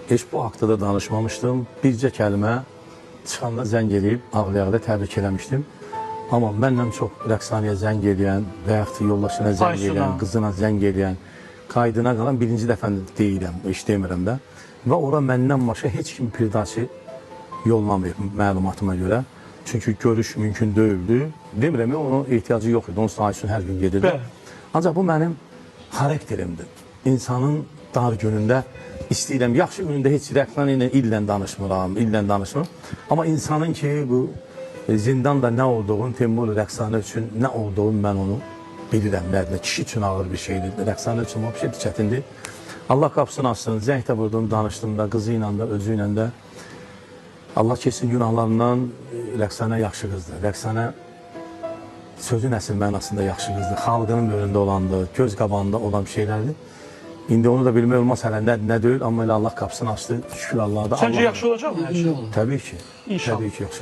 Heç bu haqda da danışmamışdım. Bircə kəlmə çıxanda zəng eləyib ağlaya-ağlaya təbrik eləmişdim. Amma məndən çox Rəqsanəyə zəng eləyən və yaxud da yoldaşına zəng Aysun'a. eləyən, qızına zəng eləyən, qaydına qalan birinci dəfə deyiləm, heç demirəm də. Və ora məndən başqa heç kim pirdaçı yollamayıb məlumatıma görə. Çünki görüş mümkün deyildi. Demirəm, onun ehtiyacı yox idi. Onun Aysun hər gün gedirdi. Bəli. Ancaq bu mənim xarakterimdir. İnsanın dar günündə istəyirəm, yaxşı günündə heç rəqsan ilə illə danışmıram, illə danışmıram. Amma insanın ki bu zindanda nə olduğunu, Teymur rəqsanə üçün nə olduğunu mən onu bilirəm. Nədir? Kişi üçün ağır bir şeydir. Rəqsanə üçün o bir şey çətindir. Allah qapısını açsın. Zəng də vurdum, danışdım da, qızı ilə də, özü ilə də. Allah keçsin günahlarından. Rəqsanə yaxşı qızdır. Rəqsanə sözün əsl mənasında yaxşı qızdır. Xalqının önündə olandır, göz qabağında olan şeylərdir. İndi onu da bilmək olmaz hələ nə deyil, amma elə Allah qapısını açdı. Şükür Allah'a da. Səncə Allah- yaxşı olacaqmı hər şey? Təbii ki. İnşallah. Təbii ki, yaxşı.